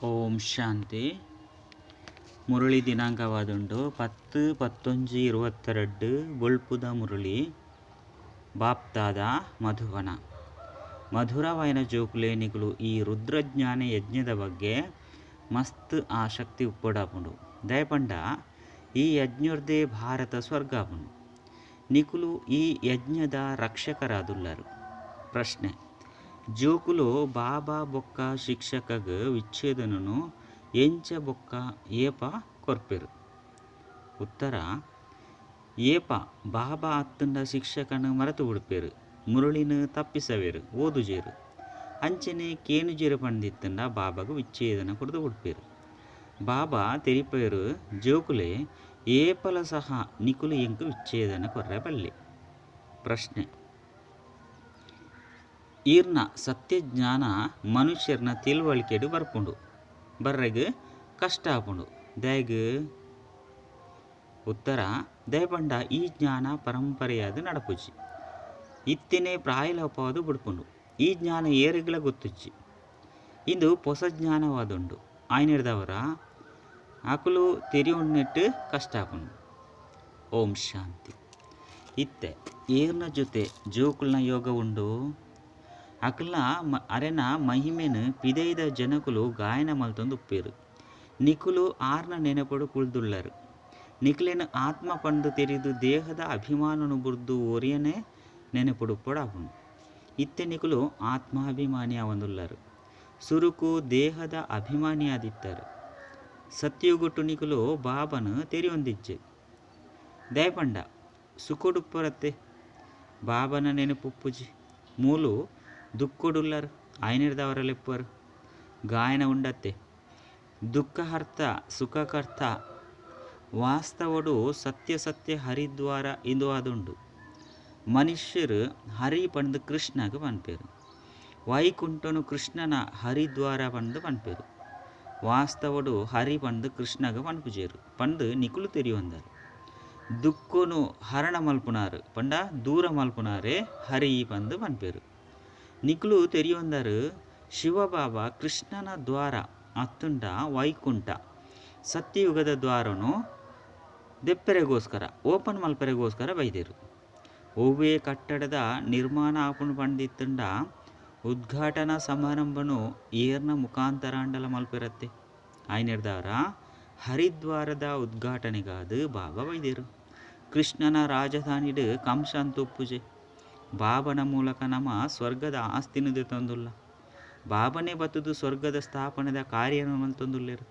ಓಂ ಶಾಂತಿ. ಮುರಳಿ ದಿನಾಂಕವಾದುಂಡು 10-11-22 ಬೊಳ್ಪುದ ಮುರಳಿ. ಬಾಪ್ತಾದ ಮಧುವನ ಮಧುರವಾಯಿನ ಜೋಕುಲೆ ನಿಕುಲು ಈ ರುದ್ರಜ್ಞಾನ ಯಜ್ಞದ ಬಗ್ಗೆ ಮಸ್ತ್ ಆಸಕ್ತಿ ಉಪ್ಪಡಾಪುಂಡು. ದಯಪಂಡ ಈ ಯಜ್ಞರ್ದೇ ಭಾರತ ಸ್ವರ್ಗಾಪುಂಡು. ನಿಕುಲು ಈ ಯಜ್ಞದ ರಕ್ಷಕರಾದುಲ್ಲರು. ಪ್ರಶ್ನೆ: ಜೋಕುಲು ಬಾಬಾ ಬೊಕ್ಕ ಶಿಕ್ಷಕಗ್ ವಿಚ್ಛೇದನನು ಎಂಚ ಬೊಕ್ಕ ಏಪ ಕೊರ್ಪೆರು? ಉತ್ತರ: ಏಪ ಬಾಬಾ ಅತ್ತುಂಡ ಶಿಕ್ಷಕನು ಮರೆತು ಬುಡ್ಪೆರು, ಮುರಳಿನು ತಪ್ಪಿಸವೆರು, ಓದುಜೆರು, ಅಂಚನೆ ಕೇನುಜೆರು ಪಂದಿತ್ತುಂಡ ಬಾಬಾಗ್ ವಿಚ್ಛೇದನ ಕೊರ್ದು ಬುಡ್ಪೆರು. ಬಾಬಾ ತೆರಿಪೆರು ಜೋಕುಲೆ ಏಪಲ ಸಹ ನಿಕುಲು ಎಂಕು ವಿಚ್ಛೇದನ ಕೊರ್ರೆ ಬಲ್ಲೆ. ಪ್ರಶ್ನೆ: ಈರ್ನ ಸತ್ಯಜ್ಞಾನ ಮನುಷ್ಯರ್ನ ತಿಳುವಳಿಕೆಡು ಬರ್ಪುಂಡು, ಬರ್ರೆಗ್ ಕಷ್ಟ ಆಪುಂಡು, ದಾಯೆಗ್? ಉತ್ತರ: ದಯಪಂಡ ಈ ಜ್ಞಾನ ಪರಂಪರೆಯಾದ್ ನಡಪುಜಿ, ಇತ್ತಿನೇ ಪ್ರಾಯಲೋಪವಾದ್ ಬುಡ್ಪುಂಡು. ಈ ಜ್ಞಾನ ಏರೆಗ್ಲ ಗೊತ್ತುಜ್ಜಿ. ಇಂದು ಪೊಸ ಜ್ಞಾನವಾದುಂಡು. ಆಯ್ನೆಡ್ದವರ ಅಕುಲು ತೆರಿಯೊಂಡೆಟ್ ಕಷ್ಟ ಆಪುಂಡು. ಓಂ ಶಾಂತಿ. ಇತ್ತೆ ಏರ್ನ ಜೊತೆ ಜೋಕುಲ್ನ ಯೋಗ ಉಂಡು. ಅಕಲ್ನ ಅರೆನ ಮಹಿಮೆನು ಪಿದೈದ ಜನಕುಲು ಗಾಯನ ಮಲ್ತೊಂದು ಉಪ್ಪೇರು. ನಿಕುಲು ಆರ್ನ ನೆನಪುಡು ಕುಳ್ದುಳ್ಳರು. ನಿಕುಲೆನ ಆತ್ಮ ಪಂದು ತೆರಿದು ದೇಹದ ಅಭಿಮಾನನು ಬುರ್ದು ಒರಿಯನೆ ನೆನಪುಡು ಉಪ್ಪಡಾಪುಂಡು. ಇತ್ತೆ ನಿಕುಲು ಆತ್ಮಾಭಿಮಾನಿ ಆವಂದುಲ್ಲರು. ಸುರುಕು ದೇಹದ ಅಭಿಮಾನಿ ಆದಿತ್ತರು. ಸತ್ಯುಗುಟ್ಟು ನಿಕುಲು ಬಾಬನು ತೆರಿಯೊಂದಿಜ್ಜೆ. ದಯಪಂಡ ಸುಖಡುಪ್ಪರತ್ತೆ ಬಾಬನ ನೆನಪುಪ್ಪುಜಿ. ಮೂಲು ದುಃಖಡುಲ್ಲರು, ಆಯ್ನೆಡ್ದವರಲೆಪ್ಪರು. ಗಾಯನ ಉಂಡತ್ತೆ. ದುಃಖಹರ್ತ ಸುಖಕರ್ತ ವಾಸ್ತವಡು ಸತ್ಯ ಸತ್ಯ ಹರಿದ್ವಾರ ಇಂದು ಆದುಂಡು. ಮನುಷ್ಯರು ಹರಿ ಪಂದು ಕೃಷ್ಣಗ್ ಪನ್ಪೇರು. ವೈಕುಂಠನು ಕೃಷ್ಣನ ಹರಿದ್ವಾರ ಪಂದು ಪನ್ಪೇರು. ವಾಸ್ತವಡು ಹರಿ ಪಂದು ಕೃಷ್ಣಗ್ ಪನ್ಪುಜೇರು ಪಂದು ನಿಕುಲು ತೆರಿಯೊಂದರು. ದುಃಖನು ಹರಣ ಮಲ್ಪುನಾರು ಪಂಡ ದೂರ ಮಲ್ಪುನಾರೇ ಹರಿ ಪಂದು ಪನ್ಪೇರು. ನಿಕುಲು ತೆರಿಯೊಂದರು ಶಿವಬಾಬಾ ಕೃಷ್ಣನ ದ್ವಾರ ಅತ್ತುಂಡ ವೈಕುಂಠ ಸತ್ಯಯುಗದ ದ್ವಾರನು ದೆಪ್ಪೆರೆಗೋಸ್ಕರ ಓಪನ್ ಮಲ್ಪೆರೆಗೋಸ್ಕರ ಬೈದೇರು. ಒವ್ವೇ ಕಟ್ಟಡದ ನಿರ್ಮಾಣ ಆಪುಂಡು ಪಂದಿತ್ತುಂಡ ಉದ್ಘಾಟನಾ ಸಮಾರಂಭನು ಏರ್ನ ಮುಖಾಂತರಾಂಡಲ ಮಲ್ಪೆರತ್ತೆ. ಆಯ್ನೆಡ್ದವರ ಹರಿದ್ವಾರದ ಉದ್ಘಾಟನೆಗಾದು ಬಾಬಾ ಬೈದೇರು. ಕೃಷ್ಣನ ರಾಜಧಾನಿಡು ಕಂಸ ಉಪ್ಪುಜೆ. ಬಾಬನ ಮೂಲಕ ನಮ ಸ್ವರ್ಗದ ಆಸ್ತಿನು ದೆತ್ತೊಂದುಲ್ಲ. ಬಾಬನೇ ಬತ್ತುದು ಸ್ವರ್ಗದ ಸ್ಥಾಪನೆದ ಕಾರ್ಯನು ಮಲ್ತೊಂದುಲ್ಲೆರು.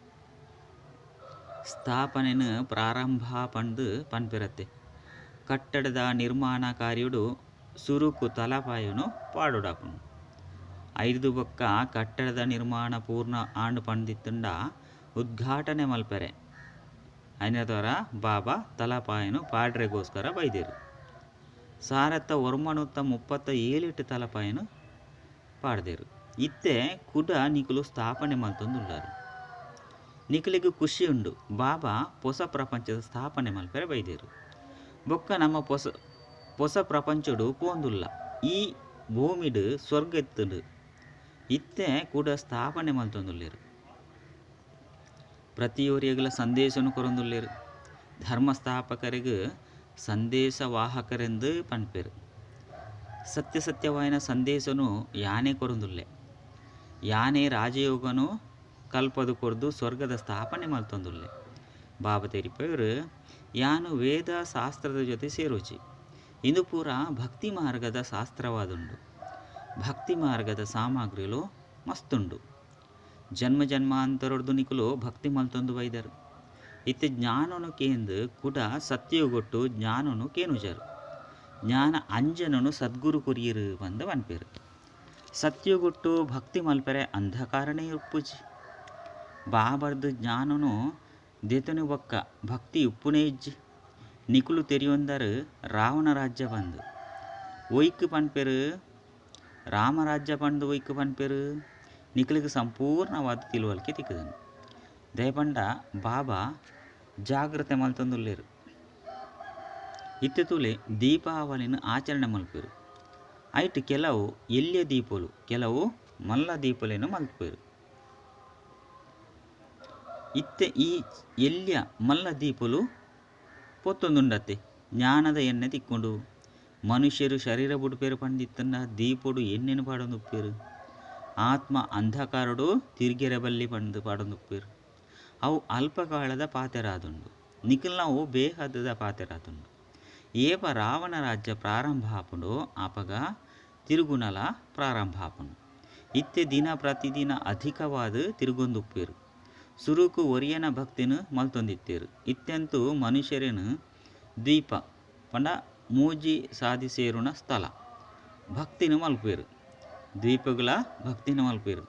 ಸ್ಥಾಪನೆನು ಪ್ರಾರಂಭ ಪಂದು ಪನ್ಪೆರತ್ತೆ. ಕಟ್ಟಡದ ನಿರ್ಮಾಣ ಕಾರ್ಯಡು ಸುರುಕು ತಲಪಾಯನು ಪಾಡೊಡಾಪುಂಡು. ಐದು ಬೊಕ್ಕ ಕಟ್ಟಡದ ನಿರ್ಮಾಣ ಪೂರ್ಣ ಆಂಡ್ ಪಂದಿತ್ತುಂಡ ಉದ್ಘಾಟನೆ ಮಲ್ಪೆರೆ ಐನದವರ ಬಾಬಾ ತಲಪಾಯನು ಪಾಡ್ರೆಗೋಸ್ಕರ ಬೈದೇರು. 1937 ತಲಪಾಯನು ಪಾಡ್ದೇರು. ಇತ್ತೆ ಕುಡ ನಿಕುಲು ಸ್ಥಾಪನೆ ಮಲ್ತೊಂದುಲ್ಲರು. ನಿಕುಲಿಗ್ ಖುಷಿ ಉಂಡು. ಬಾಬಾ ಪೊಸ ಪ್ರಪಂಚದ ಸ್ಥಾಪನೆ ಮಲ್ಪೆರೆ ಬೈದೇರು. ಬೊಕ್ಕ ನಮ್ಮ ಪೊಸ ಪೊಸ ಪ್ರಪಂಚಡು ಪೋಂದುಲ್ಲ. ಈ ಭೂಮಿಡು ಸ್ವರ್ಗ ಇತ್ತುಂಡು. ಇತ್ತೆ ಕೂಡ ಸ್ಥಾಪನೆ ಮಲ್ತೊಂದುಲ್ಲೆರು. ಪ್ರತಿಯೊರಿಯಗಲ ಸಂದೇಶನು ಕೊರೊಂದುಲ್ಲೆರು. ಧರ್ಮಸ್ಥಾಪಕರಿಗ್ ಸಂದೇಶವಾಹಕರೆಂದು ಪನ್ಪೆರು. ಸತ್ಯ ಸತ್ಯವಾಯಿನ ಸಂದೇಶನು ಯಾನೆ ಕೊರೊಂದುಲ್ಲೆ. ಯಾನೆ ರಾಜಯೋಗನು ಕಲ್ಪದು ಕೊರ್ದು ಸ್ವರ್ಗದ ಸ್ಥಾಪನೆ ಮಲ್ತೊಂದುಲ್ಲೆ. ಬಾಬಾ ತೆರಿಪೆರು ಯಾನು ವೇದ ಶಾಸ್ತ್ರದ ಜೊತೆ ಸೇರೋಚಿ. ಇಂದು ಪೂರ ಭಕ್ತಿ ಮಾರ್ಗದ ಶಾಸ್ತ್ರವಾದುಂಡು. ಭಕ್ತಿ ಮಾರ್ಗದ ಸಾಮಗ್ರಿಲು ಮಸ್ತುಂಡು. ಜನ್ಮ ಜನ್ಮಾಂತರೊಡ್ದು ನಿಕುಲು ಭಕ್ತಿ ಮಲ್ತೊಂದು ಬೈದರು. ಇತ್ತೆ ಜ್ಞಾನನು ಕೇಂದು ಕುಡ ಸತ್ಯಗೊಟ್ಟು ಜ್ಞಾನನು ಕೇನುಜರು. ಜ್ಞಾನ ಅಂಜನನು ಸದ್ಗುರು ಕೊರಿಯರು ಪಂದು ಪನ್ಪೆರು. ಸತ್ಯಗೊಟ್ಟು ಭಕ್ತಿ ಮಲ್ಪೆರೆ ಅಂಧಕಾರನೇ ಉಪ್ಪುಜಿ. ಬಾಬರ್ದು ಜ್ಞಾನನು ದೆತನು ಬೊಕ್ಕ ಭಕ್ತಿ ಉಪ್ಪುನೇ ಇಜ್ಜಿ. ನಿಕುಲು ತೆರಿಯೊಂದರು ರಾವಣ ರಾಜ್ಯ ಪಂದು ಒಯ್ಕ್ ಪನ್ಪೆರು. ರಾಮರಾಜ್ಯ ಪಂದು ಒಯ್ಕ್ ಪನ್ಪೆರು. ನಿಕುಲಿಗೆ ಸಂಪೂರ್ಣವಾದ ತಿಳುವಳಿಕೆ ತಿಕ್ಕುದನು. ದಯಪಂಡ ಬಾಬಾ ಜಾಗ್ರತೆ ಮಲ್ತೊಂದುಲ್ಲೆರು. ಇತ್ತೆ ತೂಲೆ ದೀಪಾವಳಿನ ಆಚರಣೆ ಮಲ್ಪೆರು. ಐಟ್ ಕೆಲವು ಎಲ್ಯ ದೀಪಲು ಕೆಲವು ಮಲ್ಲ ದೀಪಲೇನು ಮಲ್ಪೆರು. ಇತ್ತೆ ಈ ಎಲ್ಯ ಮಲ್ಲ ದೀಪೊಲು ಪೊತ್ತೊಂದುಂಡತ್ತೆ. ಜ್ಞಾನದ ಎಣ್ಣೆ ತಿಕ್ಕೊಂಡು ಮನುಷ್ಯರು ಶರೀರ ಬುಡ್ಪೇರು ಪಂದಿತ್ತಂಡ ದೀಪೊಡು ಎಣ್ಣೆನು ಪಾಡೊಂದುಪ್ಪೇರು. ಆತ್ಮ ಅಂಧಕಾರಡು ತಿರ್ಗೆರೆ ಬಲ್ಲಿ ಪಂದ್ ಪಾಡೊಂದುಪ್ಪೇರು. ಅವು ಅಲ್ಪಕಾಲದ ಪಾತೆರಾದುಂಡು. ನಿಕಲ್ನವು ಬೇಹದದ ಪಾತೆರಾದುಂಡು. ಏಪ ರಾವಣ ರಾಜ್ಯ ಪ್ರಾರಂಭ ಆಪುಂಡು ಆಪಗ ತಿರುಗುನಲ ಪ್ರಾರಂಭ ಆಪುಂಡು. ಇತ್ತೆ ದಿನ ಪ್ರತಿದಿನ ಅಧಿಕವಾದ್ ತಿರುಗೊಂದುಪ್ಪೇರು. ಸುರುಕು ಒರಿಯನ ಭಕ್ತಿನ ಮಲ್ತೊಂದಿತ್ತೇರು. ಇತ್ತೆಂತೂ ಮನುಷ್ಯರೇನು ದ್ವೀಪ ಪಂಡ ಮೂಜಿ ಸಾದಿ ಸೇರುನ ಸ್ಥಳ ಭಕ್ತಿನ ಮಲ್ಪೇರು. ದ್ವೀಪಗಳ ಭಕ್ತಿನ ಮಲ್ಪೇರು.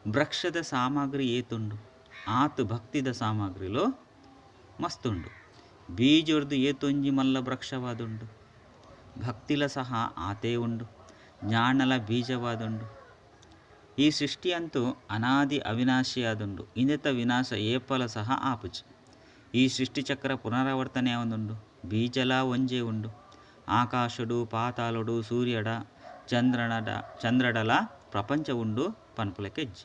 ವೃಕ್ಷದ ಸಾಮಗ್ರಿ ಏತುಂಡು ಆತ್ ಭಕ್ತಿದ ಸಾಮಗ್ರಿಲು ಮಸ್ತುಂಡು. ಬೀಜೊರ್ದು ಏತೊಂಜಿ ಮಲ್ಲ ವೃಕ್ಷವಾದುಂಡು. ಭಕ್ತಿಲ ಸಹ ಆತೇ ಉಂಡು. ಜ್ಞಾನಲ ಬೀಜವಾದುಂಡು. ಈ ಸೃಷ್ಟಿಯಂತೂ ಅನಾದಿ ಅವಿನಾಶಿಯಾದುಂಡು. ಇಂದೆತ ವಿನಾಶ ಏಪಲ ಸಹ ಆಪುಜಿ. ಈ ಸೃಷ್ಟಿಚಕ್ರ ಪುನರಾವರ್ತನೆ ಆವೊಂದುಂಡು. ಬೀಜಲ ಒಂಜೇ ಉಂಡು. ಆಕಾಶಡು ಪಾತಾಳಡು ಸೂರ್ಯಡ ಚಂದ್ರನಡ ಚಂದ್ರಡಲ ಪ್ರಪಂಚ ಉಂಡು ಪನ್ಪುಲೆಕೆಜ್ಜಿ.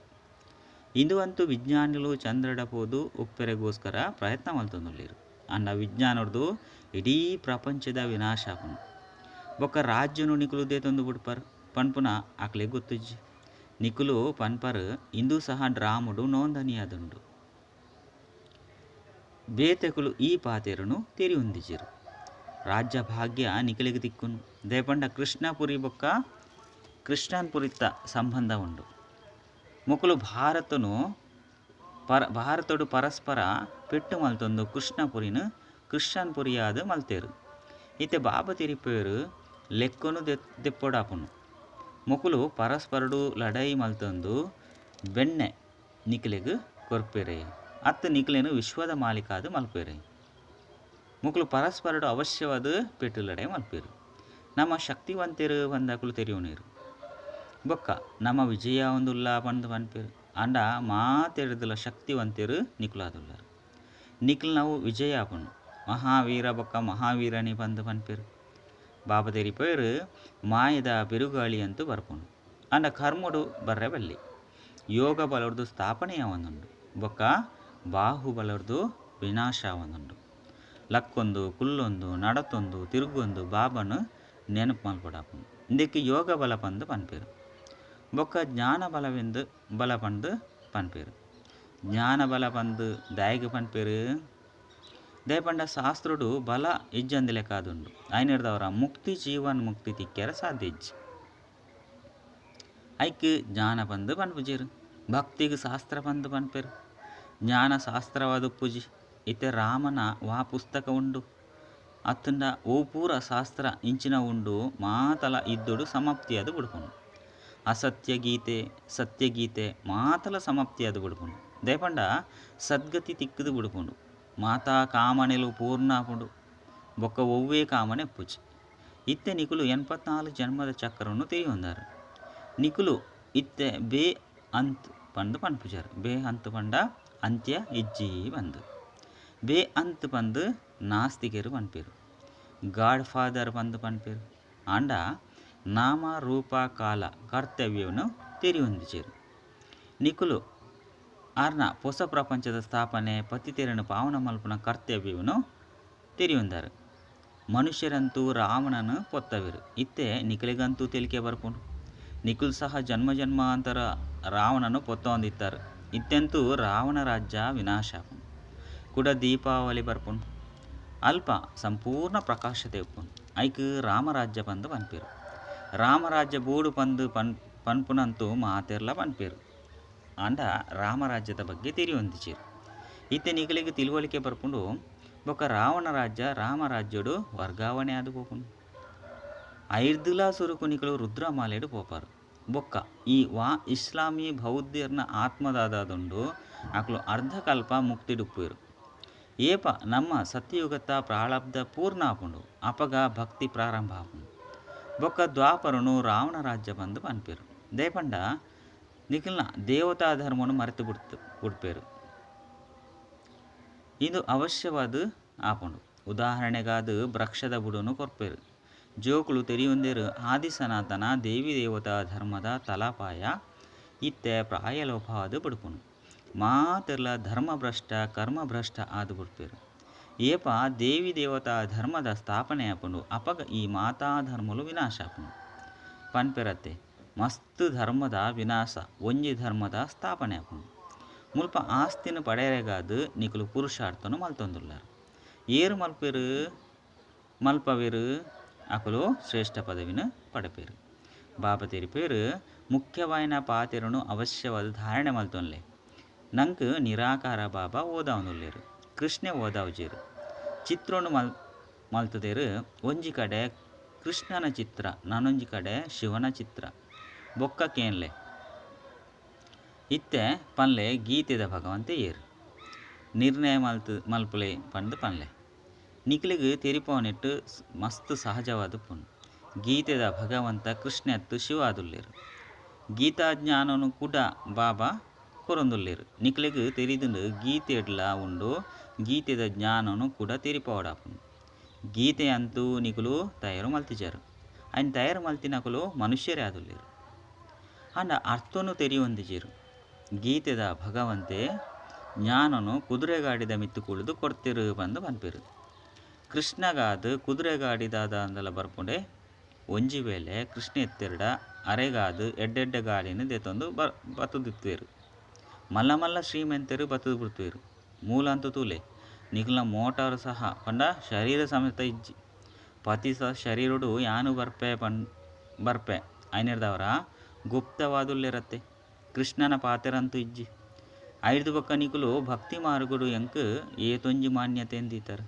ಇಂದು ಅಂತೂ ವಿಜ್ಞಾನಿಲು ಚಂದ್ರಡ ಪೋದು ಉಪ್ಪೆರೆಗೋಸ್ಕರ ಪ್ರಯತ್ನ ಮಲ್ತೊಂದುಲ್ಲೆರ್. ಆಂಡ ವಿಜ್ಞಾನೊರ್ದು ಇಡೀ ಪ್ರಪಂಚದ ವಿನಾಶ ಆಪುಂಡು. ಬೊಕ್ಕ ರಾಜ್ಯನು ನಿಕುಲು ದೇತೊಂದು ಬುಡ್ಪರ್ ಪನ್ಪುನ ಅಕ್ಲೆಗ್ ಗೊತ್ತುಜ್ಜಿ. ನಿಕುಲು ಪನ್ಪರ್ ಇಂದು ಸಹ ಡ್ರಾಮಡು ನೋಂದಣಿಯಾದುಂಡು. ಬೇತೆಕುಲು ಈ ಪಾತೆರನು ತೆರಿಯೊಂದಿಜೆರ್. ರಾಜ್ಯ ಭಾಗ್ಯ ನಿಕಲೆಗ್ ತಿಕ್ಕುನು. ದಾಯೆಪಂಡ ಕೃಷ್ಣಪುರಿ ಬೊಕ್ಕ ಕೃಷ್ಣನ್ಪುರಿತ ಸಂಬಂಧ ಉಂಡು. ಮೊಕುಲು ಭಾರತನು ಭಾರತಡು ಪರಸ್ಪರ ಪೆಟ್ಟು ಮಲ್ತೊಂದು ಕೃಷ್ಣಪುರಿನ ಕೃಷ್ಣನ್ಪುರಿಯಾದ್ ಮಲ್ತೇರು. ಇತ್ತೆ ಬಾಬಾ ತೆರಿಪೇರು ಲೆಕ್ಕನು ದೆಪ್ಪೊಡಾಪುಂಡು. ಮೊಕುಲು ಪರಸ್ಪರಡು ಲಡಾಯಿ ಮಲ್ತೊಂದು ಬೆಣ್ಣೆ ನಿಕಲೆಗ್ ಕೊರ್ಪೆರೆ ಅತ್ತು ನಿಕಲೆನು ವಿಶ್ವದ ಮಾಲೀಕಾದ್ ಮಲ್ಪೆರೆ. ಮೊಕುಲು ಪರಸ್ಪರಡು ಅವಶ್ಯವಾದ ಪೆಟ್ಟು ಲಡಾಯಿ ಮಲ್ಪೆರು. ನಮ್ಮ ಶಕ್ತಿವಂತೆರು ಪಂದಕುಲು ತೆರಿಯುನೇರು. ಬೊಕ್ಕ ನಮ್ಮ ವಿಜಯ ಒಂದುಲ್ಲ ಪಂದ್ ಪನ್ಪೆರು. ಆಂಡ ಮಾತೆರ್ದಲ ಶಕ್ತಿವಂತೆರು ನಿಕುಲಾದುಲ್ಲರು. ನಿಕಲ್ನವು ವಿಜಯ ಆಪುಂಡು. ಮಹಾವೀರ ಬೊಕ್ಕ ಮಹಾವೀರನಿ ಪಂದ್ ಪನ್ಪೆರು. ಬಾಬಾ ತೆರಿಪೇರು ಮಾಯದ ಬಿರುಗಾಳಿ ಅಂತೂ ಬರ್ಪುಂಡು. ಆಂಡ ಕರ್ಮಡು ಬರ್ರೆ ಬಲ್ಲಿ. ಯೋಗ ಬಲೊರ್ದು ಸ್ಥಾಪನೆ ಆವೊಂದುಂಡು. ಬೊಕ್ಕ ಬಾಹುಬಲೊರ್ದು ವಿನಾಶ ಆವೊಂದುಂಡು. ಲಕ್ಕೊಂದು ಕುಲ್ಲೊಂದು ನಡತೊಂದು ತಿರುಗೊಂದು ಬಾಬನು ನೆನಪು ಮಲ್ಪೊಡಾಪುಂಡು. ಇಂದೆಕ್ ಯೋಗ ಬಲ ಪಂದ್ ಪನ್ಪೆರು. ಬೊಕ್ಕ ಜ್ಞಾನ ಬಲವೆಂದು ಬಲ ಪಂದ್ ಪನ್ಪೆರು. ಜ್ಞಾನ ಬಲ ಪಂದ್ ದಾಯೆಗ್ ಪನ್ಪೆರು. ದಾಯೆಪಂಡ ಶಾಸ್ತ್ರಡು ಬಲ ಇಜ್ಜಂದಿ ಲೆಕ್ಕಾದುಂಡು. ಐನೆರ್ದವರ ಮುಕ್ತಿ ಜೀವನ್ ಮುಕ್ತಿ ತಿಕ್ಕೆರ ಸಾಧ್ಯ ಇಜ್ಜಿ. ಐಕ್ ಜ್ಞಾನ ಪಂದ್ ಪನ್ಪುಜೆರು. ಭಕ್ತಿಗ್ ಶಾಸ್ತ್ರ ಪಂದ್ ಪನ್ಪೆರು. ಜ್ಞಾನ ಶಾಸ್ತ್ರವಾದ ಉಪ್ಪುಜಿ. ಇತ್ತೆ ರಾಮನ ವಾ ಪುಸ್ತಕ ಉಂಡು ಅತ್ತಂಡ ಓ ಪೂರ ಶಾಸ್ತ್ರ ಇಂಚಿನ ಉಂಡು ಮಾತಲ ಇದ್ದೊಡು ಸಮಾಪ್ತಿಯಾದ್ ಬುಡ್ಪುಂಡು. ಅಸತ್ಯ ಗೀತೆ ಸತ್ಯಗೀತೆ ಮಾತಲ ಸಮಾಪ್ತಿಯಾದ್ ಬುಡ್ಪುಂಡು. ದಾಯೆಪಂಡ ಸದ್ಗತಿ ತಿಕ್ಕುದು ಬುಡ್ಪುಂಡು. ಮಾತಾ ಕಾಮನೆಲು ಪೂರ್ಣ ಆಪುಂಡು. ಬೊಕ್ಕ ಒವ್ವೇ ಕಾಮನೆ ಉಪ್ಪುಜಿ. ಇತ್ತೆ ನಿಕುಲು 84 ಜನ್ಮದ ಚಕ್ರನು ತೆರಿಯೊಂದಾರು. ನಿಕುಲು ಇತ್ತೆ ಬೇ ಅಂತ್ ಪಂದ್ ಪನ್ಪುಜಾರು. ಬೇ ಅಂತ್ ಪಂಡ ಅಂತ್ಯ ಇಜ್ಜಿ ಪಂದ್. ಬೇ ಅಂತ್ ಪಂದ್ ನಾಸ್ತಿಕೆರು ಪನ್ಪೆರು. ಗಾಡ್ ಫಾದರ್ ಪಂದ್ ಪನ್ಪೆರು. ಆಂಡ ನಾಮ ರೂಪ ಕಾಲ ಕರ್ತವ್ಯನು ತೆರಿಯೊಂದಿಜೆರು. ನಿಕುಲು ಆರ್ನ ಪೊಸ ಪ್ರಪಂಚದ ಸ್ಥಾಪನೆ ಪತಿತೆರನು ಪಾವನ ಮಲ್ಪುನ ಕರ್ತವ್ಯವನ್ನು ತೆರಿಯೊಂದಾರು. ಮನುಷ್ಯರಂತೂ ರಾವಣನ ಪೊತ್ತವೆರು. ಇತ್ತೆ ನಿಕಲೆಗಂತೂ ತೆಲಿಕೆ ಬರ್ಪುಂಡು. ನಿಕುಲು ಸಹ ಜನ್ಮ ಜನ್ಮಾಂತರ ರಾವಣನು ಪೊತ್ತೊಂದಿತ್ತಾರೆ. ಇತ್ತೆಂತೂ ರಾವಣ ರಾಜ್ಯ ವಿನಾಶ ಆಪುಂಡು. ಕುಡ ದೀಪಾವಳಿ ಬರ್ಪುಂಡು. ಅಲ್ಪ ಸಂಪೂರ್ಣ ಪ್ರಕಾಶತೆ ಉಪ್ಪುಂಡು. ಐಕ್ ರಾಮರಾಜ್ಯ ಪಂದ್ ಪನ್ಪೆರು. ರಾಮರಾಜ್ಯ ಬೋಡು ಪಂದ್ ಪನ್ಪುನಂತೂ ಮಾತೆರ್ಲ ಪನ್ಪೆರು. ಆಂಡ ರಾಮರಾಜ್ಯದ ಬಗ್ಗೆ ತೆರಿಯೊಂದಿಜೆರು. ಇತ್ತೆ ನಿಕಲೆಗ್ ತಿಳುವಳಿಕೆ ಬರ್ಪುಂಡು. ಬೊಕ್ಕ ರಾವಣ ರಾಜ್ಯ ರಾಮರಾಜ್ಯಡು ವರ್ಗಾವಣೆ ಆದ್ ಪೋಪುಂಡು. ಐರ್ದುಲ ಸುರುಕು ನಿಕುಲು ರುದ್ರಮಾಲೆಡ್ ಪೋಪರು. ಬೊಕ್ಕ ಈ ವಾ ಇಸ್ಲಾಮಿ ಬೌದ್ಧರ್ನ ಆತ್ಮದಾದುಂಡು ಅಕುಲು ಅರ್ಧಕಲ್ಪ ಮುಕ್ತಿಡುಪ್ಪುವೆರು. ಏಪ ನಮ್ಮ ಸತ್ಯಯುಗತ ಪ್ರಾರಬ್ಧ ಪೂರ್ಣ ಆಪುಂಡು. ಅಪಗ ಭಕ್ತಿ ಪ್ರಾರಂಭ ಆಪುಂಡು. ಬೊಕ್ಕ ದ್ವಾಪರನು ರಾವಣ ರಾಜ್ಯ ಪಂದ್ ಪನ್ಪೆರು. ದಾಯೆಪಂಡ ನಿಕಲ್ನ ದೇವತಾ ಧರ್ಮನು ಮರೆತು ಬುಡ್ಪೆರು. ಇಂದು ಅವಶ್ಯವಾದ ಆಪುಂಡು. ಉದಾಹರಣೆಗಾದ್ ವೃಕ್ಷದ ಬುಡನು ಕೊರ್ಪೆರು. ಜೋಕುಲು ತೆರಿಯೊಂದೆರು ಆದಿ ಸನಾತನ ದೇವಿ ದೇವತಾ ಧರ್ಮದ ತಲಪಾಯ ಇತ್ತೆ ಪ್ರಾಯಲೋಪವಾದ್ ಬುಡ್ಪುಂಡು. ಮಾತೆರ್ಲ ಧರ್ಮಭ್ರಷ್ಟ ಕರ್ಮಭ್ರಷ್ಟ ಆದ್ ಬುಡ್ಪೆರ್. ಏಪ ದೇವಿ ದೇವತಾ ಧರ್ಮದ ಸ್ಥಾಪನೆ ಆಪುಂಡು ಅಪಗ ಈ ಮಾತಾ ಧರ್ಮಲು ವಿನಾಶ ಆಪುಂಡು. ಪನ್ಪೆರತ್ತೆ ಮಸ್ತ್ ಧರ್ಮದ ವಿನಾಶ ಒಂಜಿ ಧರ್ಮದ ಸ್ಥಾಪನೆ ಆಪುಂಡು. ಮುಲ್ಪ ಆಸ್ತಿನ ಪಡೆಯರೆಗಾದ್ ನಿಕುಲು ಪುರುಷಾರ್ಥನು ಮಲ್ತೊಂದುಲ್ಲಾರ್. ಏರು ಮಲ್ಪೆರು ಮಲ್ಪವೆರು ಅಕುಲು ಶ್ರೇಷ್ಠ ಪದವಿನ ಪಡೆಪೆರು. ಬಾಬಾ ತೆರಿಪೇರು ಮುಖ್ಯವಾಯಿನ ಪಾತೆರನು ಅವಶ್ಯವಾದ ಧಾರಣೆ ಮಲ್ತೊನ್ಲೆ. ನಂಕ್ ನಿರಾಕಾರ ಬಾಬಾ ಓದಾವೊಂದುಲ್ಲೆರ್, ಕೃಷ್ಣೆ ಓದಾವುಜೆರ್. ಚಿತ್ರೊನು ಮಲ್ತುದೆರ್. ಒಂಜಿ ಕಡೆ ಕೃಷ್ಣನ ಚಿತ್ರ, ನಾನೊಂಜಿ ಕಡೆ ಶಿವನ ಚಿತ್ರ. ಬೊಕ್ಕ ಕೇನ್ಲೆ ಇತ್ತೆ ಪನ್ಲೆ ಗೀತೆದ ಭಗವಂತೆ ಏರ್ ನಿರ್ಣಯ ಮಲ್ಪುಲೆ ಪಂದ್ ಪನ್ಲೆ. ನಿಕ್ಲೆಗ್ ತೆರಿಪಾವನೆಟ್ ಮಸ್ತ್ ಸಹಜವಾದ ಪುಂಡು. ಗೀತೆದ ಭಗವಂತ ಕೃಷ್ಣೆತ್ತು ಶಿವ ಆದುಲ್ಲೆರ್. ಗೀತಾಜ್ಞಾನನು ಕೂಡ ಬಾಬಾ ಕೊರೊಂದುಲ್ಲೆರ್. ನಿಕ್ಲೆಗ್ ತೆರಿದುಂಡು ಗೀತೆಡ್ಲ ಉಂಡು, ಗೀತೆದ ಜ್ಞಾನನು ಕೂಡ ತೆರಿಪಾವಡಾಪುಂಡು. ಗೀತೆ ಅಂತೂ ನಿಕುಲು ತಯಾರು ಮಲ್ತಿಜಾರು. ಐನ್ ತಯಾರು ಮಲ್ತಿನಕುಲು ಮನುಷ್ಯರೇ ಆದುಲ್ಲೆರ್. ಆಂಡ ಅರ್ಥನು ತೆರಿಯೊಂದಿಜೆರ್. ಗೀತೆದ ಭಗವಂತೆ ಜ್ಞಾನನು ಕುದುರೆಗಾಡಿದ ಮಿತ್ತು ಕುಳಿದು ಕೊರ್ತಿರು ಪಂದ್ ಪನ್ಪೆರ್. ಕೃಷ್ಣಗಾದ್ ಕುದುರೆಗಾಡಿದಾದ ಅಂದಲ ಬರ್ಪುಂಡೆ. ಒಂಜಿ ವೇಳೆ ಕೃಷ್ಣ ಎತ್ತೆರ್ಡ ಅರೆಗಾದ್ ಎಡ್ಡೆಡ್ಡೆ ಗಾಡಿನ ದೆತೊಂದು ಬತ್ತುದಿತ್ತುವೆರ್. ಮಲ್ಲ ಮಲ್ಲ ಶ್ರೀಮಂತೆರು ಬತ್ತುದು ಬಿಡ್ತುವೆರ್. ಮೂಲಂತು ತೂಲೆ ನಿಕಲ್ನ ಮೋಟಾರ್ ಸಹ ಪಂಡ ಶರೀರ ಸಮೇತ ಇಜ್ಜಿ. ಪತಿ ಸಹ ಶರೀರಡು ಯಾನು ಬರ್ಪೆ ಬರ್ಪೆ ಐನೆರ್ದವರ ಗುಪ್ತವಾದುಲ್ಲೆರತ್ತೆ. ಕೃಷ್ಣನ ಪಾತೆರಂತೂ ಇಜ್ಜಿ. ಐರ್ದು ಬೊಕ್ಕ ನಿಕುಲು ಭಕ್ತಿ ಮಾರ್ಗಡು ಎಂಕ್ ಏತೊಂಜಿ ಮಾನ್ಯತೆ ಎಂದಿತರ್.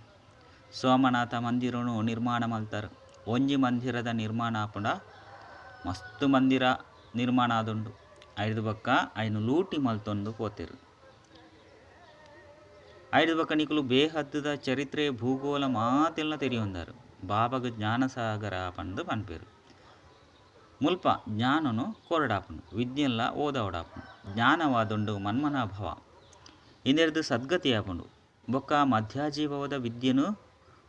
ಸೋಮನಾಥ ಮಂದಿರನು ನಿರ್ಮಾಣ ಮಲ್ತರ್. ಒಂಜಿ ಮಂದಿರದ ನಿರ್ಮಾಣ ಆಪುಂಡ ಮಸ್ತ್ ಮಂದಿರ ನಿರ್ಮಾಣ ಆದುಂಡು. ಐರ್ದು ಬೊಕ್ಕ ಐನು ಲೂಟಿ ಮಲ್ತೊಂದು ಪೋತೆರ್. ಐರ್ದು ಬೊಕ್ಕ ನಿಕುಲು ಬೇಹದ್ದುದ ಚರಿತ್ರೆ ಭೂಗೋಳ ಮಾತೆಲ್ಲ ತೆರಿಯೊಂದಾರು. ಬಾಬಾಗ ಜ್ಞಾನಸಾಗರ ಪಂದ್ ಪನ್ಪೆರ್. ಮುಲ್ಪ ಜ್ಞಾನನು ಕೊರಡಾಪುಂಡು, ವಿದ್ಯೆಲ್ಲ ಓದವಡಾಪುಂಡು. ಜ್ಞಾನವಾದುಂಡು ಮನ್ಮನಾಭವ ಇಂದೆರ್ದು ಸದ್ಗತಿ ಆಪುಂಡು. ಬೊಕ್ಕ ಮಧ್ಯಾಜೀಭವದ ವಿದ್ಯೆನು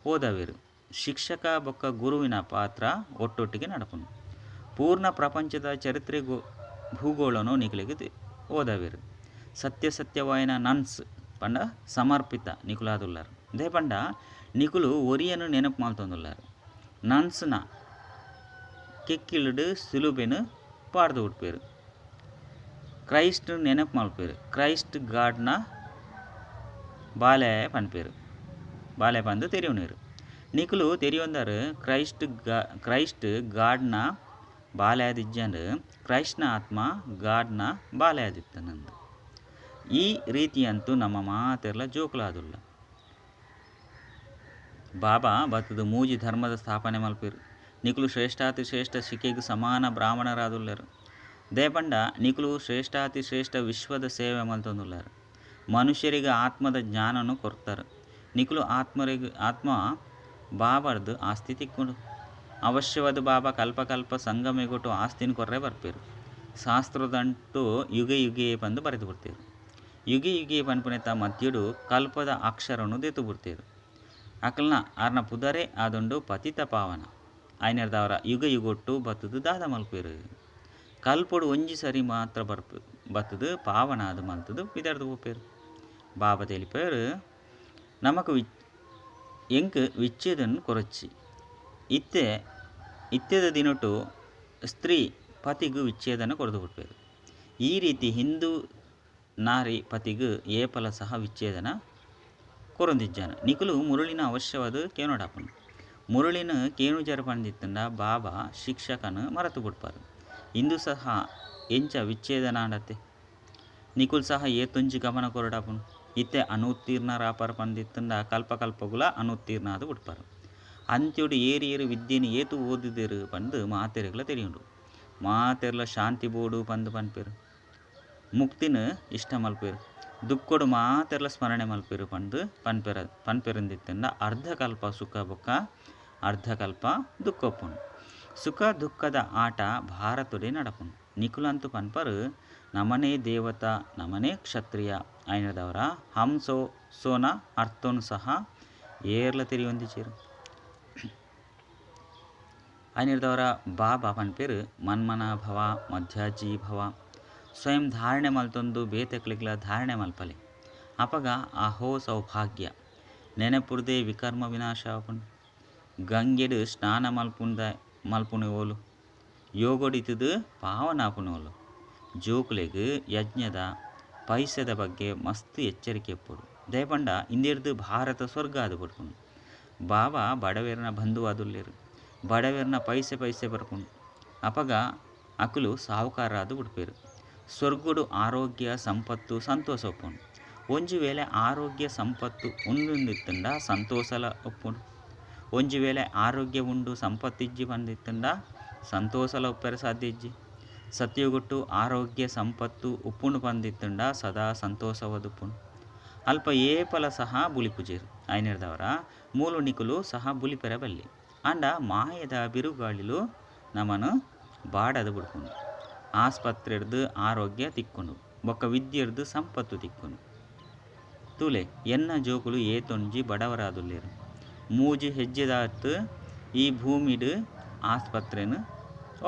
ಓದವೇರು. ಶಿಕ್ಷಕ ಬೊಕ್ಕ ಗುರುವಿನ ಪಾತ್ರ ಒಟ್ಟೊಟ್ಟಿಗೆ ನಡಪುಂಡು. ಪೂರ್ಣ ಪ್ರಪಂಚದ ಚರಿತ್ರೆ ಭೂಗೋಳನು ನಿಕುಲೆಗ್ ಓದವೇರು. ಸತ್ಯ ಸತ್ಯವಾಯಿನ ನನ್ಸ್ ಪಂಡ ಸಮರ್ಪಿತ ನಿಕುಲಾದುಲ್ಲಾರು. They ಪಂಡ ನಿಕುಲು ಒರಿಯನು ನೆನಪು ಮಲ್ತೊಂದುಲ್ಲಾರು. ನನ್ಸ್ನ ಕೆಕ್ಕಿಲುಡು ಸಿಲುಬೆನು ಪಾಡ್ದು ಉಟ್ಪೇರು. ಕ್ರೈಸ್ಟ್ ನೆನಪು ಮಲ್ಪೇರು. ಕ್ರೈಸ್ಟ್ ಗಾಡ್ನ ಬಾಲೆ ಪನ್ಪೇರು. ಬಾಲೆ ಪಂದು ತೆರಿಯುನೇರು. ನಿಕುಲು ತೆರಿಯೊಂದಾರು ಕ್ರೈಸ್ಟ್ ಗಾಡ್ನ ಬಾಲೆ ಆದಿಜ್ಜಂಡು ಕ್ರೈಸ್ಟ್ನ ಆತ್ಮ ಗಾಡ್ನ ಬಾಲೆ ಆದಿತ್ತನಂದು. ಈ ರೀತಿಯಂತೂ ನಮ್ಮ ಮಾತೆರ್ಲ ಜೋಕುಲಾದುಲ್ಲ. ಬಾಬಾ ಬತ್ತದು ಮೂಜಿ ಧರ್ಮದ ಸ್ಥಾಪನೆ ಮಲ್ಪೇರು. ನಿಕುಲು ಶ್ರೇಷ್ಠಾತಿ ಶ್ರೇಷ್ಠ ಶಿಕೆಗೆ ಸಮಾನ ಬ್ರಾಹ್ಮಣರಾದುಲ್ಲೆರು. ದೇಪಂಡ ನಿಕುಲು ಶ್ರೇಷ್ಠಾತಿ ಶ್ರೇಷ್ಠ ವಿಶ್ವದ ಸೇವೆ ಮಲ್ತೊಂದುಲ್ಲಾರು. ಮನುಷ್ಯರಿಗೆ ಆತ್ಮದ ಜ್ಞಾನನು ಕೊರ್ತಾರೆ. ನಿಕುಲು ಆತ್ಮ ಬಾಬಾರ್ದು ಆಸ್ತಿ ತಿಕ್ಕೊಂಡು. ಅವಶ್ಯವಾದ ಬಾಬಾ ಕಲ್ಪ ಕಲ್ಪ ಸಂಗಮೆಗೊಟ್ಟು ಆಸ್ತಿನ ಕೊರ್ರೆ ಬರ್ಪೇರು. ಶಾಸ್ತ್ರದಂಟು ಯುಗೆ ಯುಗೆ ಪಂದು ಬರೆದು ಬಿಡ್ತೇರು. ಯುಗೆ ಯುಗೆ ಪನ್ಪುನೆತ ಮಧ್ಯಡು ಕಲ್ಪದ ಅಕ್ಷರನು ದೆತ್ತು ಬಿಡ್ತೇರು. ಅಕಲ್ನ ಆರ್ನ ಪುದರೆ ಆದುಂಡು ಪತಿತ ಪಾವನ. ಐನೆರ್ದವರ ಯುಗ ಯುಗೊಟ್ಟು ಬತ್ತದು ದಾದ ಮಲ್ಪೇರು. ಕಲ್ಪೊಡು ಒಂಜಿ ಸರಿ ಮಾತ್ರ ಬತ್ತದು ಪಾವನ ಅದು ಮಲ್ತದು ಬಿದರ್ದು ಪೋಪೇರು. ಬಾಬಾ తెలిపారు ನಮಕ್ ಎಂಕ್ ವಿಚ್ಛೇದನ ಕೊರಚಿ. ಇತ್ತೆದ ದಿನಟು ಸ್ತ್ರೀ ಪತಿಗು ವಿಚ್ಛೇದನ ಕೊರದು ಬಿಡ್ಪೇರು. ಈ ರೀತಿ ಹಿಂದೂ ನಾರಿ ಪತಿಗು ಏಪಲ ಸಹ ವಿಚ್ಛೇದನ ಕೊರೊಂದಿಜ್ಜಾನ. ನಿಕುಲು ಮುರುಳಿನ ಅವಶ್ಯವಾದ ಕೇನೋಡಾಪುಂಡು. ಮುರುಳಿನ ಕೇನುಜರ ಪಂದಿತ್ತಂಡ ಬಾಬಾ ಶಿಕ್ಷಕನು ಮರೆತು ಬಿಡ್ಪಾರು. ಇಂದು ಸಹ ಎಂಚ ವಿಚ್ಛೇದನ ಆಂಡತ್ತೆ. ನಿಕುಲ್ ಸಹ ಏತೊಂಜಿ ಗಮನ ಕೊರಡಾಪುಂಡು. ಇತ್ತೆ ಅನುತ್ತೀರ್ಣರಾಪರ್ ಪಂದಿತ್ತಂಡ ಕಲ್ಪ ಕಲ್ಪಗುಲ ಅನುತ್ತೀರ್ಣ ಆದು ಬಿಡ್ಪಾರು. ಅಂತ್ಯೊಡು ಏರಿ ಏರು ವಿದ್ಯೆನು ಏತು ಓದಿದೆರು ಪಂದು ಮಾತೆರೆಗ್ಲ ತೆರಿಯುಂಡು. ಮಾತೆರ್ಲ ಶಾಂತಿ ಬೋಡು ಪಂದು ಪನ್ಪೇರು. ಮುಕ್ತಿನ ಇಷ್ಟ ಮಲ್ಪೇರು. ದುಃಖಡು ಮಾತೆರ್ಲ ಸ್ಮರಣೆ ಮಲ್ಪೇರು ಪಂದು ಪನ್ಪೆರಂದಿತ್ತಂಡ ಅರ್ಧಕಲ್ಪ ಸುಖ ಬೊಕ್ಕ ಅರ್ಧಕಲ್ಪ ದುಃಖ. ಸುಖ ದುಃಖದ ಆಟ ಭಾರತೊಡೆ ನಡಪುಂಡು. ನಿಕುಲಂತು ಪನ್ಪರು ನಮನೇ ದೇವತಾ ನಮನೇ ಕ್ಷತ್ರಿಯ ಐನದವರ ಹಂಸೋ ಸೋನ ಅರ್ಥನು ಸಹ ಏರ್ಲ ತೆರಿಯೊಂದಿಚೇರು. ಐನದವರ ಬಾಬಾ ಪನ್ಪೇರು ಮನ್ಮನಾಭವ ಮಧ್ಯಾಜೀಭವ. ಸ್ವಯಂ ಧಾರಣೆ ಮಲ್ತೊಂದು ಬೇತೆಕ್ಲೆಗ್ಲ ಧಾರಣೆ ಮಲ್ಪಲೆ. ಅಪಗ ಅಹೋ ಸೌಭಾಗ್ಯ ನೆನಪುರ್ದೇ ವಿಕರ್ಮ ವಿನಾಶ ಆಪುಂಡು. ಗಂಗೆಡ್ ಸ್ನಾನ ಮಲ್ಪುಂದ ಮಲ್ಪುನು ಓಲು ಯೋಗೊಡಿತುದು ಪಾವನ ಆಪುನು ಓಲು. ಜೋಕುಲೆಗ್ ಯಜ್ಞದ ಪೈಸೆದ ಬಗ್ಗೆ ಮಸ್ತ್ ಎಚ್ಚರಿಕೆ ಇಪ್ಪೊಡು. ದಾಯೆ ಪಂಡ ಇಂದೆರ್ದ್ ಭಾರತ ಸ್ವರ್ಗ ಆದ್ ಪಡ್ಪುಂಡು. ಬಾಬಾ ಬಡವೆರ್ನ ಬಂಧುವಾದುಲ್ಲೆರ್. ಬಡವೆರ್ನ ಪೈಸೆ ಪೈಸೆ ಬರ್ಪುಂಡು. ಅಪಗ ಅಕುಲು ಸಾಹುಕಾರರಾದ್ ಬುಡ್ಪೆರ್. ಸ್ವರ್ಗಡು ಆರೋಗ್ಯ ಸಂಪತ್ತು ಸಂತೋಷ ಉಪ್ಪುಂಡು. ಒಂಜಿ ವೇಳೆ ಆರೋಗ್ಯ ಸಂಪತ್ತು ಉಂಡುಂದಿತ್ತುಂಡ ಸಂತೋಷಲ ಉಪ್ಪುಂಡು. ಒಂಜಿ ವೇಳೆ ಆರೋಗ್ಯ ಉಂಡು ಸಂಪತ್ತು ಇಜ್ಜಿ ಪಂದಿತ್ತುಂಡ ಸಂತೋಷಲ ಉಪ್ಪೆರೆ ಸಾಧ್ಯ ಇಜ್ಜಿ. ಸತ್ಯಗುಟ್ಟು ಆರೋಗ್ಯ ಸಂಪತ್ತು ಉಪ್ಪುಂಡು ಪಂದಿತ್ತುಂಡ ಸದಾ ಸಂತೋಷವಾದುಪ್ಪುಂಡು. ಅಲ್ಪ ಏಪಲ ಸಹ ಬುಲಿಪುಜೆರ್. ಐನೆರ್ದವರ ಮೂಲು ನಿಕುಲು ಸಹ ಬುಲಿಪೆರೆ ಬಲ್ಲಿ. ಆಂಡ ಮಾಯದ ಬಿರುಗಾಳಿಲು ನಮನ್ ಬಾಡದು ಬುಡ್ಪುಂಡು. ಆಸ್ಪತ್ರೆಡ್ದ್ ಆರೋಗ್ಯ ತಿಕ್ಕುಂಡು ಬೊಕ್ಕ ವಿದ್ಯೆರ್ದ್ ಸಂಪತ್ತು ತಿಕ್ಕುಂಡು. ತೂಲೆ ಎನ್ನ ಜೋಕುಲು ಏತೊಂಜಿ ಬಡವರಾದುಲ್ಲೆರ್. ಮೂಜಿ ಹೆಜ್ಜೆದಾತ್ ಈ ಭೂಮಿಡ್ ಆಸ್ಪತ್ರೆನ್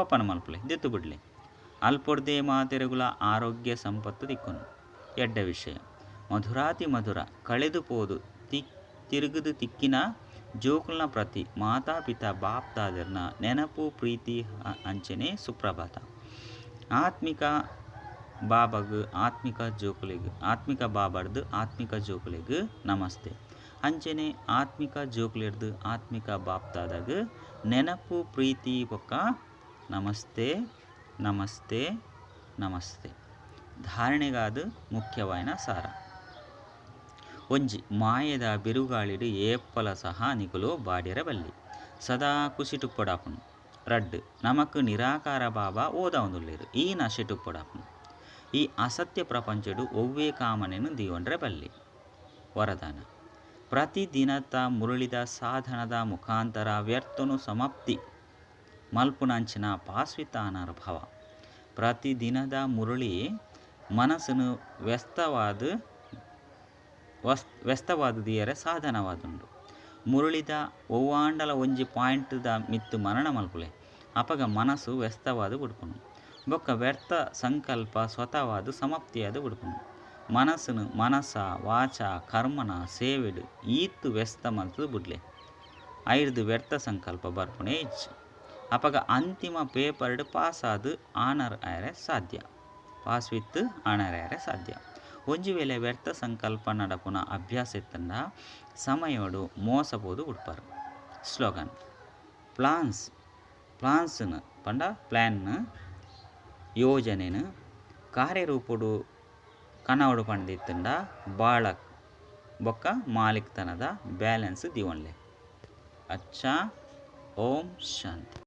ಓಪನ್ ಮಲ್ಪುಲೆ, ದೆತ್ತ್ ಬುಡ್ಲೆ. ಅಲ್ಪೊಡ್ದೇ ಮಾತೆರೆಗುಲ ಆರೋಗ್ಯ ಸಂಪತ್ತು ತಿಕ್ಕುಂಡು. ಎಡ್ಡೆ ವಿಷಯ. ಮಧುರಾತಿ ಮಧುರ ಕಳೆದು ಪೋದು ತಿರುಗುದು ತಿಕ್ಕಿನ ಜೋಕುಲ್ನ ಪ್ರತಿ ಮಾತಾ ಪಿತಾ ಬಾಪ್ ದಾದೆರ್ನ ನೆನಪು ಪ್ರೀತಿ ಅಂಚನೆ ಸುಪ್ರಭಾತ. ಆತ್ಮಿಕ ಬಾಬಗ್ ಆತ್ಮಿಕ ಜೋಕುಲೆಗ್ ಆತ್ಮಿಕ ಬಾಬರ್ದ್ ಆತ್ಮಿಕ ಜೋಕುಲೆಗ್ ನಮಸ್ತೆ. ಅಂಚನೆ ಆತ್ಮಿಕ ಜೋಕುಲೆರ್ದ್ ಆತ್ಮಿಕ ಬಾಪ್ದಾದಗ್ ನೆನಪು ಪ್ರೀತಿ ಬೊಕ್ಕ ನಮಸ್ತೆ ನಮಸ್ತೆ ನಮಸ್ತೆ. ಧಾರಣೆಗಾದ್ ಮುಖ್ಯವಾಯಿನ ಸಾರ. ಒಂಜಿ ಮಾಯದ ಬಿರುಗಾಳಿಡ್ ಏಪಲ ಸಹ ನಿಕುಲು ಬಾಡ್ಯರೆ ಬಲ್ಲಿ. ಸದಾ ಕುಸಿಟುಪ್ಪೊಡಾಪುಂಡು. ರಡ್ಡ್ ನಮಕ್ ನಿರಾಕಾರ ಬಾಬಾ ಓದಾವೊಂದುಲ್ಲೆರ್. ಈ ನಶೆಟುಪ್ಪೊಡಾಪುಂಡು. ಈ ಅಸತ್ಯ ಪ್ರಪಂಚಡ್ ಒವ್ವೇ ಕಾಮನೆನ್ ದೀವೊಂಡ್ರೆ ಬಲ್ಲಿ. ವರದಾನ. ಪ್ರತಿದಿನತ ಮುರಳಿದ ಸಾಧನದ ಮುಖಾಂತರ ವ್ಯರ್ಥನು ಸಮಾಪ್ತಿ ಮಲ್ಪುನಂಚಿನ ಪಾಸ್ವಿತ ಅನರ್ಭವ. ಪ್ರತಿದಿನದ ಮುರಳಿ ಮನಸ್ಸನ್ನು ವ್ಯಸ್ತವಾದ ವ್ಯಸ್ತವಾದ ದಿಯರೆ ಸಾಧನವಾದುಂಡು. ಮುರಳಿದ ಒವ್ವಾಂಡಲ ಒಂಜಿ ಪಾಯಿಂಟ್ದ ಮಿತ್ತು ಮರಣ ಮಲ್ಪುಲೆ. ಅಪಗ ಮನಸ್ಸು ವ್ಯಸ್ತವಾದ ಬುಡ್ಪುಂಡು. ಬೊಕ್ಕ ವ್ಯರ್ಥ ಸಂಕಲ್ಪ ಸ್ವತಃವಾದ ಸಮಾಪ್ತಿಯಾದ ಬುಡ್ಪುಂಡು. ಮನಸ್ಸನ್ನು ಮನಸ ವಾಚ ಕರ್ಮನ ಸೇವೆಡ್ ಈತ್ ವ್ಯಸ್ತ ಮಲ್ತದು ಬುಡ್ಲೆ. ಐರ್ದ್ ವ್ಯರ್ಥ ಸಂಕಲ್ಪ ಬರ್ಪುಣೆ ಇಜ್ಜಿ. ಅಪಗ ಅಂತಿಮ ಪೇಪರ್ಡ್ ಪಾಸಾದ್ ಆನರ್ ಆಯರೆ ಸಾಧ್ಯ. ಪಾಸ್ ವಿತ್ ಆನರ್ ಆಯರೆ ಸಾಧ್ಯ. ಒಂಜಿ ವೇಳೆ ವ್ಯರ್ಥ ಸಂಕಲ್ಪ ನಡಪುನ ಅಭ್ಯಾಸ ಇತ್ತಂಡ ಸಮಯೋಡು ಮೋಸ ಪೋದು ಬುಡ್ಪಾರು. ಸ್ಲೋಗನ್. ಪ್ಲಾನ್ಸ್ ಪ್ಲಾನ್ಸ್ನು ಪಂಡ ಪ್ಲ್ಯಾನ್ ಯೋಜನೆನು ಕಾರ್ಯರೂಪಡು ಕನವಡು ಪಂದಿತ್ತಂಡ ಬಾಳ ಬೊಕ್ಕ ಮಾಲಿಕ್ತನದ ಬ್ಯಾಲೆನ್ಸ್ ದಿವೊನ್ಲೆ. ಅಚ್ಚಾ, ಓಂ ಶಾಂತಿ.